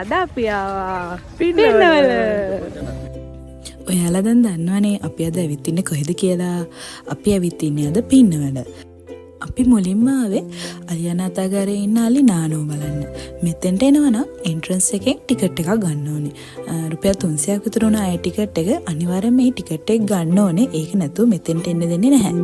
අද අපි ආවා පින්නවල. ඔයාලා දැන් දන්නවනේ අපි අද ඇවිත් ඉන්නේ කොහෙද කියලා. අපි ඇවිත් ඉන්නේ අද පින්නවල. අපි මුලින්ම ආවේ අලි අනාථාගාරයේ ඉන්න අලි නානෝ බලන්න. මෙතෙන්ට එනවා නම් එන්ට්‍රන්ස් එකෙන් ටිකට් එකක් ගන්න ඕනේ. රුපියල් 300ක් විතර වුණා ඒ ටිකට් එක. අනිවාර්යෙන්ම මේ ටිකට් එක ගන්න ඕනේ. ඒක නැතුව මෙතෙන්ට එන්න දෙන්නේ නැහැ.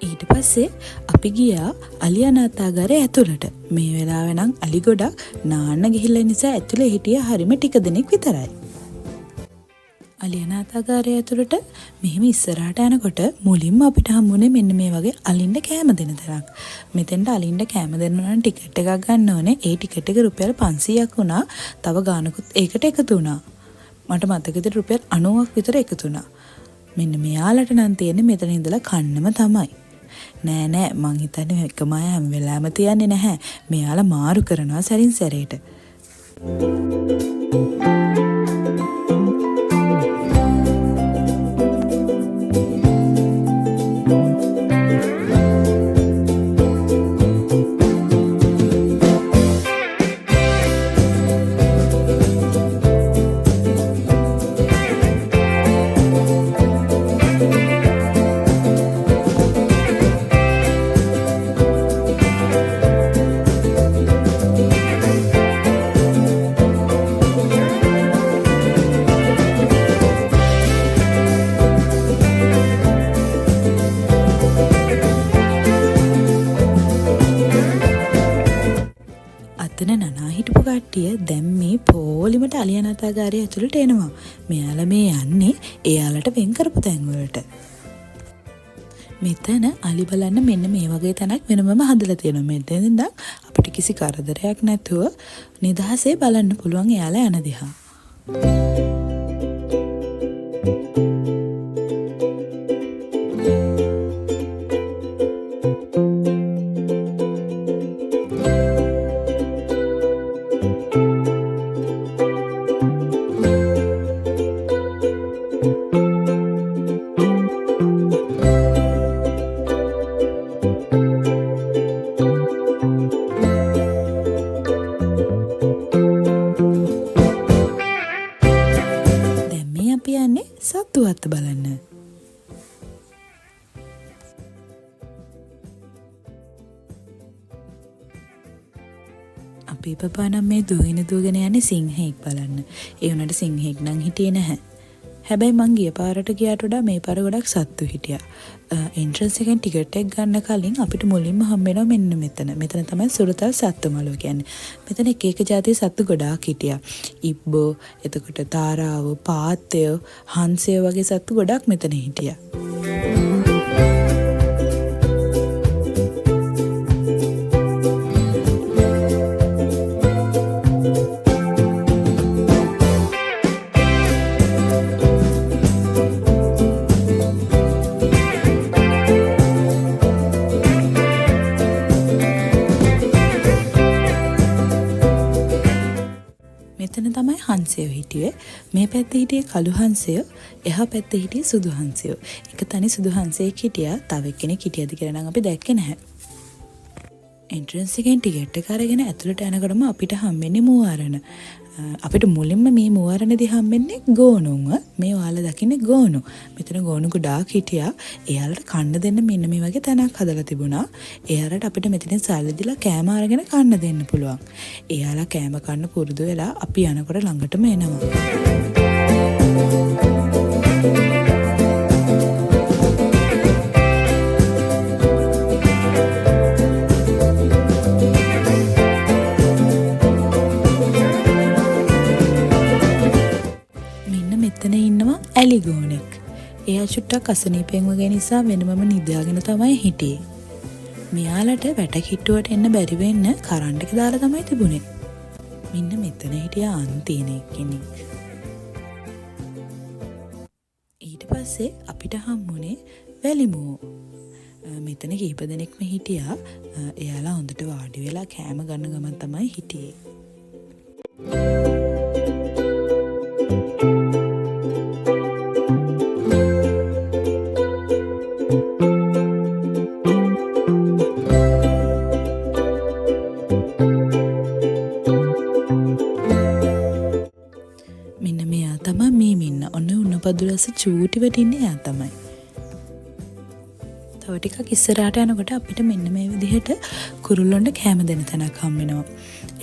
ඊට පස්සේ අපි ගියා අලි අනාථාගාරය ඇතුළට. මේ වෙලාවේ නම් අලි ගොඩක් නාන්න ගිහිල්ලා නිසා ඇතුලේ හිටිය හරිම ටික දෙනෙක් විතරයි. අලි අනාථාගාරය ඇතුළට මෙහෙම ඉස්සරහට යනකොට මුලින්ම අපිට හම්බුනේ මෙන්න මේ වගේ අලින්ට කෑම දෙන තැනක්. මෙතෙන්ට අලින්ට කෑම දෙන්න නම් ටිකට් එකක් ගන්න ඕනේ. ඒ ටිකට් එක රුපියල් 500ක් වුණා. තව ගානකුත් ඒකට එකතු වුණා. මට මතක විදිහට රුපියල් 90ක් විතර එකතු වුණා. මෙන්න මෙයාලට නම් තියෙන්නේ මෙතන ඉඳලා කන්නම තමයි. නෑ නෑ, මං හිතන්නේ එකම අය හැම වෙලාවෙම තියන්නේ නැහැ. මෙයාලා මාරු කරනවා සැරින් සැරේට. අතන නනා හිටපු කට්ටිය දැන් මේ පොලිමට අලි අනාථාගාරය ඇතුළට එනවා. මෙයාලා මේ යන්නේ එයාලට වෙන් කරපු තැන් වලට. මෙතන අලි බලන්න මෙන්න මේ වගේ තැනක් වෙනමම හදලා තියෙනවා. මෙතන ඉඳන් අපිට කිසි කරදරයක් නැතුව නිදහසේ බලන්න පුළුවන් එයාලා යන දිහා. දැන් මේ අපි යන්නේ සත්තු වත්ත බලන්න. අපේ පපා නම් මේ දුවගෙන දුවගෙන යන්නේ සිංහෙක් බලන්න. ඒ වුණාට සිංහෙක් නම් හිටියේ නැහැ. හැබැයි මං ගිය පාරට ගියාට වඩා මේ පාර ගොඩක් සත්තු හිටියා. එන්ට්‍රන්ස් එකෙන් ටිකට් එක ගන්න කලින් අපිට මුලින්ම හම්බ වෙනවා මෙන්න මෙතන. මෙතන තමයි සුරතල් සත්තු මළුව කියන්නේ. මෙතන එක එක ජාතියේ සත්තු ගොඩාක් හිටියා. ඉබ්බෝ, එතකොට තාරාවෝ, පාත්තයෝ, හංසයෝ වගේ සත්තු ගොඩක් මෙතන හිටියා. මෙතන තමයි හංසයෝ හිටියේ. මේ පැත්තේ හිටියේ කළු හංසයෝ, එහා පැත්තේ හිටියේ සුදු හංසයෝ. එක තනි සුදු හංසයෙක් හිටියා, තව එක්කෙනෙක් හිටියද කියලා නම් අපි දැක්කේ නැහැ. එන්ට්‍රන්ස් එකෙන් ටිකට් එක අරගෙන ඇතුළට යනකොටම අපිට හම්බෙන්නේ මුවාරණ. අපිට මුලින්ම මේ මුවාරණේදී හම්බෙන්නේ ගෝනුන්ව. මේ ඔයාලා දකින්නේ ගෝනු. මෙතන ගෝනු ගොඩාක් හිටියා. එයාලට කන්න දෙන්න මෙන්න මේ වගේ තැනක් හදලා තිබුණා. එයාලට අපිට මෙතනින් සල්ලි දීලා කෑම අරගෙන කන්න දෙන්න පුළුවන්. එයාලා කෑම කන්න පුරුදු වෙලා අපි යනකොට ළඟටම එනවා. මෙන්න මෙතන ඉන්නවා ඇලි ගෝනෙක්. එයා චුට්ටක් අසනීපෙන් වගේ නිසා වෙනමම නිදාගෙන තමයි හිටියේ. මෙයාලට වැටකිට්ටුවට එන්න බැරි වෙන්න කරන්ට් එක දාලා තමයි තිබුණේ. මෙන්න මෙතන හිටියා අන්තිම කෙනෙක්. ඊට පස්සේ අපිට හම්බුනේ වැලිමුවෝ. මෙතන කීප දෙනෙක්ම හිටියා. එයාලා හොඳට වාඩි වෙලා කෑම ගන්න ගමන් තමයි හිටියේ. මෙන්න මෙයා තමයි මේ මින්න. ඔන්න උණ පදුරස චූටි වැටින්නේ එයා තමයි. තව ටිකක් ඉස්සරහට යනකොට අපිට මෙන්න මේ විදිහට කුරුල්ලොන්ට කෑම දෙන තැනක් හම් වෙනවා.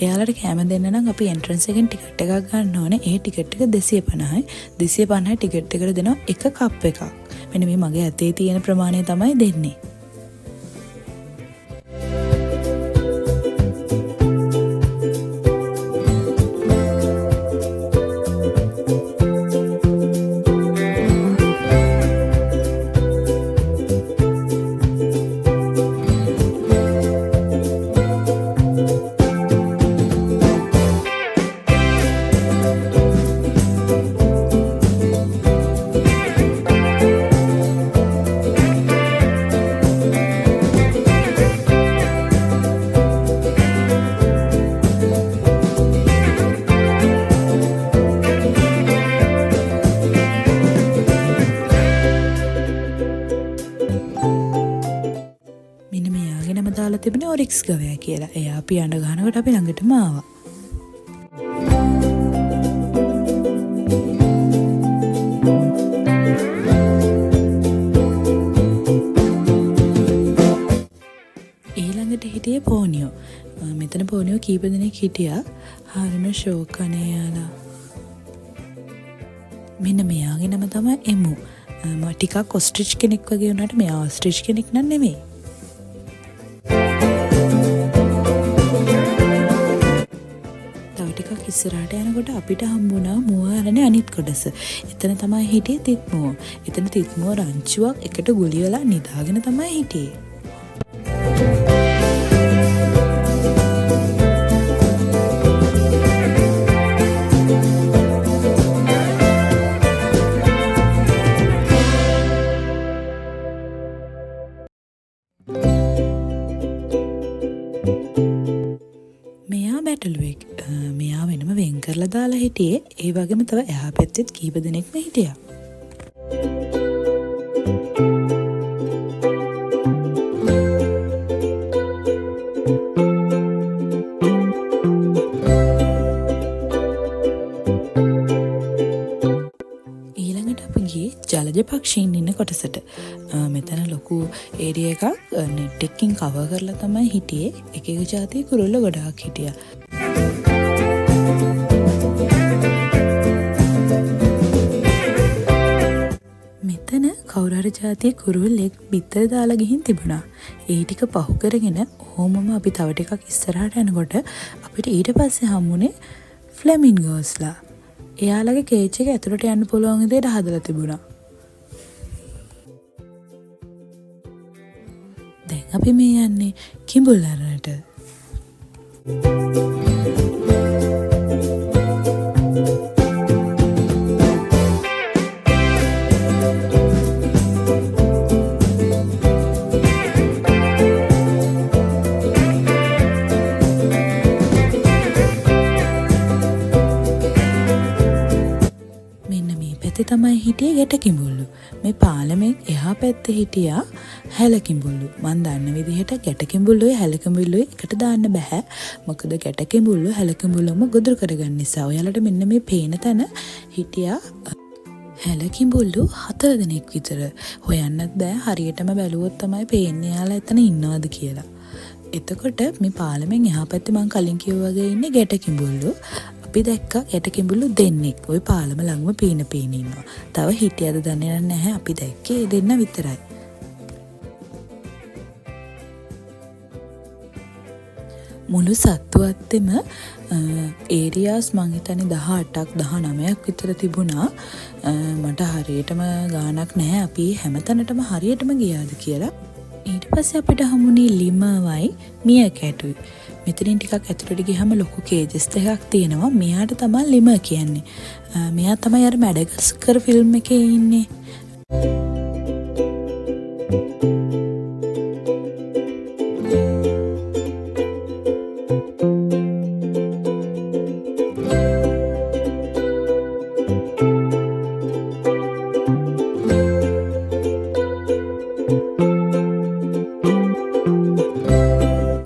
එයාලට කෑම දෙන්න නම් අපි එන්ට්‍රන්ස් එකෙන් ටිකට් එකක් ගන්න ඕනේ. ඒ ටිකට් එක 250යි. 250 ටිකට් එකට දෙනවා එක කප් එකක්. මෙන්න මේ මගේ අතේ තියෙන ප්‍රමාණය තමයි දෙන්නේ. මෙන්න මෙයාගේ නම දාලා තිබුණේ ඔරික්ස් ගවයා කියලා. එයා අපි අඬ ගහනකොට අපි ළඟටම ආවා. ඊළඟට හිටියේ පෝනියෝ. මෙතන පෝනියෝ කීප දෙනෙක් හිටියා. හරිම ෂෝක් අනේ යාලා. මෙන්න මෙයාගේ නම තමයි එමු. ටිකක් ඔස්ට්‍රිච් කෙනෙක් වගේ වුණාට මෙයා ඔස්ට්‍රිච් කෙනෙක් නන් නෙමෙයි. තව ටිකක් ඉස්සරහට යනකොට අපිට හම්බුණා මුව අරණේ අනිත් කොටස. එතන තමයි හිටියේ තිත්මුව. එතන තිත්මුව රංචුවක් එකට ගුලි වෙලා නිදාගෙන තමයි හිටියේ. මෙයා බැටළුවෙක්. මෙයා වෙනම වෙන් කරලා දාලා හිටියේ. ඒ වගේම තව එහා පැත්තෙත් කීප දෙනෙක්ම හිටියා. ඊළඟට අපි ගියේ ජලජ පක්ෂීන් ඉන්න කොටසට. මෙතන ලොකු ඒරියා එකක් නෙට් එකකින් කවර් කරලා තමයි හිටියේ. එක එක ජාතියේ කුරුල්ල ගොඩාක් හිටියා. මෙතන කවුරු හරි ජාතියේ කුරුල්ලෙක් බිත්තර දාලා ගිහින් තිබුණා. ඒ ටික පහු කරගෙන ඔහොමම අපි තව ටිකක් ඉස්සරහට යනකොට අපිට ඊට පස්සේ හම්බුනේ ෆ්ලැමින්ගෝස්ලා. එයාලගේ කේජ් එක ඇතුළට යන්න පුළුවන් විදිහට හදලා තිබුණා. දැන් අපි මේ යන්නේ කිඹුල් අරණට. මෙන්න මේ පැත්තේ තමයි හිටියේ ගැට කිඹුල්ලු. මේ පාලමෙන් එහා පැත්තේ හිටියා හැල කිඹුල්ලු. මං දන්න විදිහට ගැට කිඹුල්ලුයි හැල කිඹුල්ලුයි එකට දාන්න බැහැ. මොකද ගැට කිඹුල්ලු හැල කිඹුල්ලුම ගොදුරු කරගන්න නිසා. ඔයාලට මෙන්න මේ පේන තැන හිටියා හැල කිඹුල්ලු 4 දෙනෙක් විතර. හොයන්නත් බෑ, හරියටම බැලුවොත් තමයි පේන්නේ යාලා එතන ඉන්නවද කියලා. එතකොට මේ පාලමෙන් එහා පැත්තේ මං කලින් කිව්වා වගේ ඉන්නේ ගැට කිඹුල්ලු. අපි දැක්කා ගැට කිඹුල්ලු දෙන්නෙක් ওই පාලම ළඟම පීන පීන ඉන්නවා. තව හිටියද දන්නේ නැහැ, අපි දැක්කේ ඒ දෙන්න විතරයි. මුළු සත්තු වත්තෙම ඒරියාස් මං හිතන්නේ 18ක් 19ක් විතර තිබුණා. මට හරියටම ගාණක් නැහැ අපි හැමතැනටම හරියටම ගියාද කියලා. ඊට පස්සේ අපිට හමුනේ ලිමවයි මියකැටුයි. මෙතනින් ටිකක් ඇතුළට ගියාම ලොකු කේජස් දෙකක් තියෙනවා. මෙයාට තමයි ලිම කියන්නේ. මෙයා තමයි අර මැඩගස්කර් ෆිල්ම් එකේ ඉන්නේ.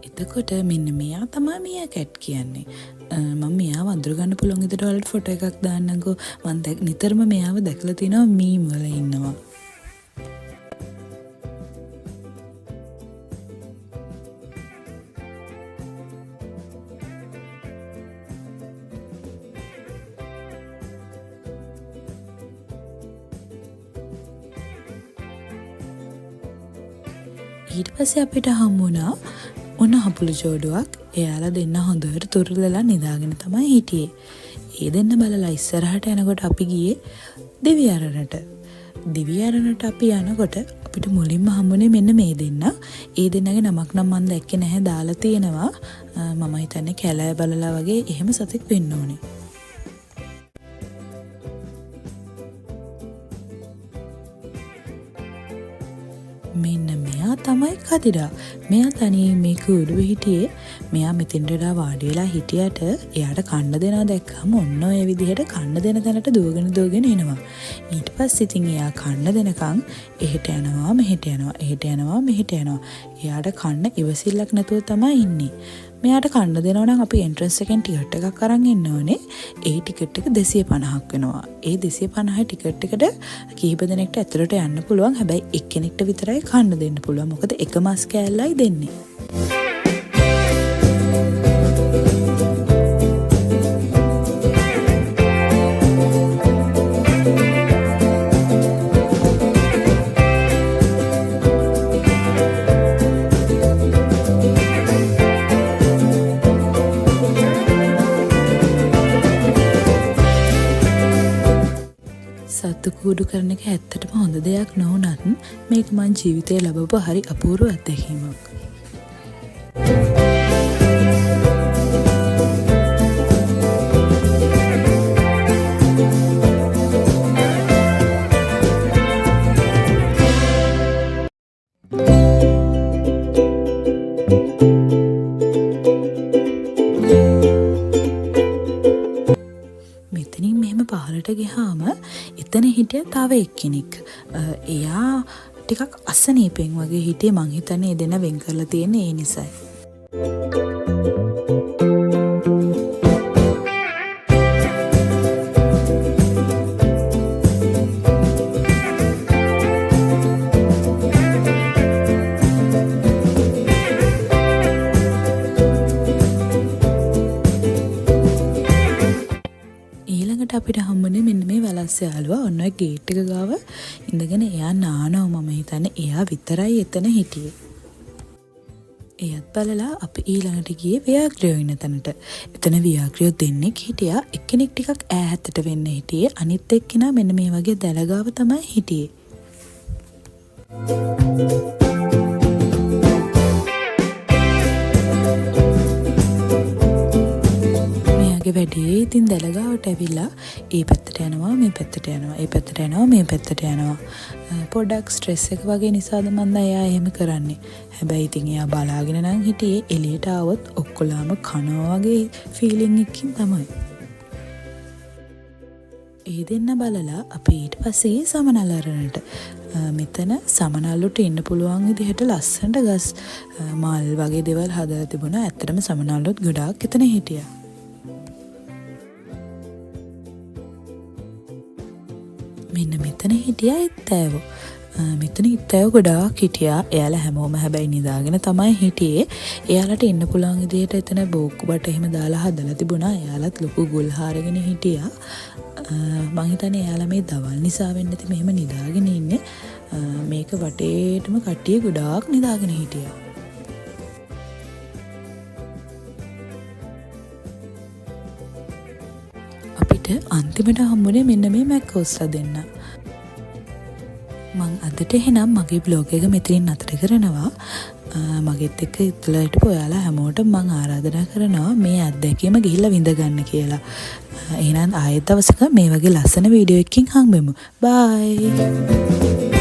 එතකොට මෙන්න මෙයා තමයි මියා කැට් කියන්නේ. මම මෙයාව අඳුර ගන්න පුළුවන් විදිහට ඔයාලට ෆොටෝ එකක් දාන්නම්කෝ. මං නිතරම මෙයාව දැකලා තිනවා මීම් වල ඉන්නවා. ඊට පස්සේ අපිට හම්බුණා ඔන්න හපුළු ජෝඩුවක්. එයාලා දෙන්න හොඳට තුරුලලා නිදාගෙන තමයි හිටියේ. ඒ දෙන්න බලලා ඉස්සරහට යනකොට අපි ගියේ දිවි අරණට. දිවි අරණට අපි යනකොට අපිට මුලින්ම හම්බුනේ මෙන්න මේ දෙන්න. ඒ දෙන්නගේ නමක් නම් මං දැක්කේ නැහැ, දාලා තියෙනවා. මම හිතන්නේ කැලෑ බලලා වගේ එහෙම සතෙක් වෙන්න ඕනේ. මෙන්න මෙයා තමයි කදිරා. මෙයා තනියෙන් මේ කූඩුවේ හිටියේ. මෙයා මෙතෙන්ට වෙලා වාඩි වෙලා හිටියට එයාට කන්න දෙනවා දැක්කම ඔන්න ඔය විදිහට කන්න දෙන තැනට දුවගෙන දුවගෙන එනවා. ඊට පස්සේ ඉතින් එයා කන්න දෙනකන් එහෙට යනවා මෙහෙට යනවා එහෙට යනවා මෙහෙට යනවා. එයාට කන්න ඉවසිල්ලක් නැතුව තමයි ඉන්නේ. මෙයාට කන්න දෙනවා නම් අපි එන්ට්‍රන්ස් එකෙන් ටිකට් එකක් අරන් එන්න ඕනේ. ඒ ටිකට් එක 250ක් වෙනවා. ඒ 250 ටිකට් එකට කිහිප දෙනෙක්ට ඇතුළට යන්න පුළුවන්. හැබැයි එක්කෙනෙක්ට විතරයි කන්න දෙන්න පුළුවන්. මොකද එක මස් කෑල්ලයි දෙන්නේ. සත්තු කූඩු කරන එක ඇත්තටම හොඳ දෙයක් නොවුනත් මේක මං ජීවිතේ ලැබපු හරි අපූර්ව අත්දැකීමක්. මෙතනින් මෙහෙම පහළට ගියාම එතන හිටිය තව එක්කෙනෙක්. එයා ටිකක් අසනීපෙන් වගේ හිටියේ. මං හිතන්නේ ඒ දෙන්න වෙන් කරලා තියෙන්නේ ඒ නිසයි. ඊළඟට අපිට හම්බුනේ මෙන්න මේ වැලස්ස යාළුවා. ඔන්න ඔය ගේට් එක ගාව ඉඳගෙන එයා නානවා. මම හිතන්නේ එයා විතරයි එතන හිටියේ. එයත් බලලා අපි ඊළඟට ගියේ ව්‍යාග්‍රයෝ ඉන්න තැනට. එතන ව්‍යාග්‍රයෝ දෙන්නෙක් හිටියා. එක්කෙනෙක් ටිකක් ඈතට වෙන්න හිටියේ. අනිත් එක්කෙනා මෙන්න මේ වගේ දැල ගාව තමයි හිටියේ. මෙයාගේ වැඩේ ඉතින් දැල ගාවට ඇවිල්ලා ඒ පැත්තට යනවා මේ පැත්තට යනවා ඒ පැත්තට යනවා මේ පැත්තට යනවා. පොඩ්ඩක් ස්ට්‍රෙස් එක වගේ නිසාද මන්ද එයා එහෙම කරන්නේ. හැබැයි ඉතින් එයා බලාගෙන නම් හිටියේ එළියට ආවොත් ඔක්කොලාම කනවා වගේ ෆීලිං එකකින් තමයි. ඒ දෙන්න බලලා අපි ඊට පස්සේ ගියේ සමනල අරණට. මෙතන සමනල්ලුට ඉන්න පුළුවන් විදිහට ලස්සනට ගස් මල් වගේ දේවල් හදලා තිබුණා. ඇත්තටම සමනල්ලුත් ගොඩාක් එතන හිටියා. මෙන්න මෙතන හිටියා ඉත්තෑවෝ. මෙතන ඉත්තෑවෝ ගොඩාක් හිටියා. එයාලා හැමෝම හැබැයි නිදාගෙන තමයි හිටියේ. එයාලට ඉන්න පුළුවන් විදිහට එතන බෝක්කු බට එහෙම දාලා හදලා තිබුණා. එයාලත් ලොකු ගුල් හාරගෙන හිටියා. මං හිතන්නේ එයාලා මේ දවල් නිසා වෙන්න ඇති මෙහෙම නිදාගෙන ඉන්නේ. මේක වටේටම කට්ටිය ගොඩාක් නිදාගෙන හිටියා. අන්තිමට හම්බුනේ මෙන්න මේ මැකෝස්ලා දෙන්න. මං අදට එහෙනම් මගේ බ්ලොග් එක මෙතනින් නතර කරනවා. මගෙත් එක්ක ඉතලා හිටපු ඔයාලා හැමෝටම මං ආරාධනා කරනවා මේ අත්දැකීම ගිහිල්ලා විඳ ගන්න කියලා. එහෙනම් ආයෙත් දවසක මේ වගේ ලස්සන වීඩියෝ එකකින් හම්බෙමු. බයි.